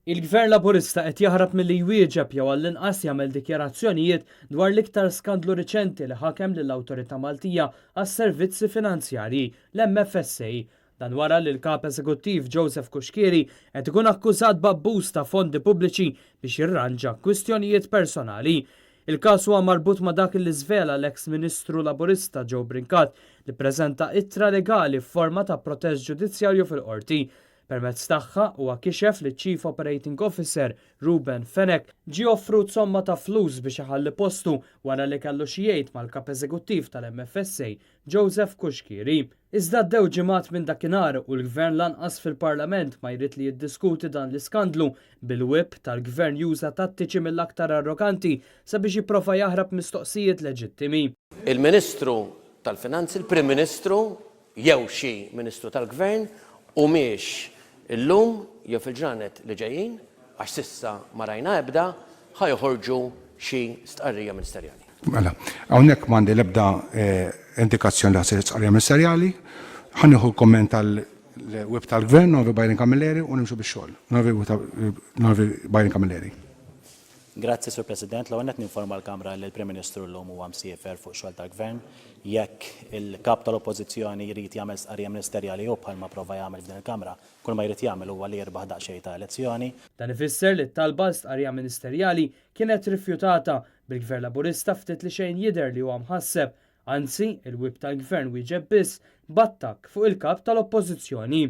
Il-Gvern Laburista qed jaħrab milli jwieġeb jew għall-inqas jagħmel dikjarazzjonijiet dwar l-iktar skandlu riċenti li ħakem lill-Awtorità Maltija għas-Servizzi Finanzjarji, l-MFSA. Dan wara li l-Kap Eżekuttiv Joseph Cuschieri qed ikun akkużat b'abbuż ta' fondi pubbliċi biex jirranġa kwistjonijiet personali. Il-każ huwa marbut ma' dak li żvela l-eks Ministru Laburista Joe Brincat li ppreżenta ittra legali f'forma ta' protest ġudizzjarju fil-Qorti. Permezz tagħha, huwa kixef li ċ-Chief Operating Officer, Reuben Fenech, ġie offrut somma ta' flus biex iħalli postu wara li kellu xi jgħid mal-Kap Eżekuttiv tal-MFSA, Joseph Cuschieri. Iżda għaddew ġimgħat minn dakinhar u l-Gvern lanqas fil-Parlament ma jrid li jiddiskuti dan l-iskandlu, bil-Whip tal-Gvern juża tattiċi mill-aktar arroganti sabiex jipprova jaħrab mistoqsijiet leġittimi. Il-Ministru tal-Finanzi, il-Prim Ministru jew xi Ministru tal-Gvern humiex illum jew fil-ġranet li ġejjin, għax s'issa ma rajna ebda, ħa joħorġu xi stqarrija ministerjali. Mela, hawnhekk m'għandi l-ebda indikazzjoni li ħa ssir stqarrija ministerjali. Ħa nieħu l-kumment tal-Whip tal-Gvern, Onorevoli Byron Camilleri, u nimxu bix-xogħol. Onorevoli Byron Camilleri. Grazzi, Sur President. L-ewwel nett ninforma l-Kamra li l-Prim Ministru llum huwa msiefer fuq xogħol tal-Gvern. Jekk il-Kap tal-Oppożizzjoni jrid jagħmel stqarrija ministerjali hu bħalma prova jagħmel f'din il-Kamra, kull ma jrid jagħmel huwa li jirbaħ daqsxejn ta' elezzjoni. Dan ifisser li t-talba għal stqarrija ministerjali kienet rifjutata, bil-Gvern Laburista ftit li xejn jidher li huwa mħasseb. Anzi, il-Whip tal-Gvern wieġeb biss b'attakk fuq il-Kap tal-Oppożizzjoni.